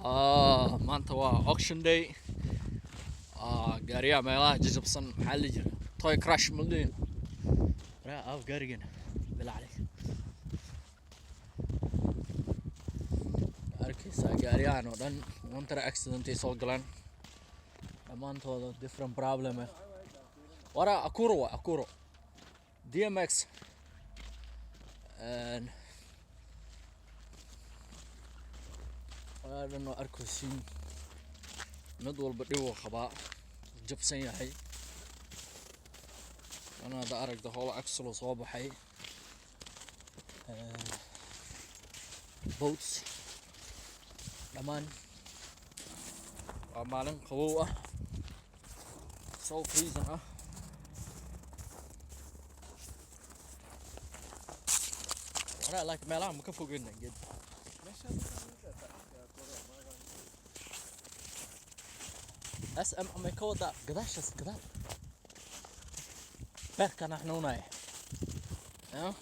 Maanta waa auction day. Gaariyaha meelaha jajabsan, maxaa la jira, toy crash ma dhihin. Waraa aaw gaarigana bilaa caleyk. Arkaysaa gaariyahan oo dhan winter accident ay soo galeen dhammaantooda, different problem eh. Waraa Acura waa Acura DMX and waa dhan oo arkaysiin, mid walba dhib uu qabaa, jabsan yahay. Ana hadda aragta whole axle soo baxay. Boats dhammaan. Waa maalin qabow ah, so freezing ah. Waraa laakiin meelaha ma ka fogeyna geed SM amay ka wadaa gadaashaas, gadaal beerkana xanuunaya. Yeah?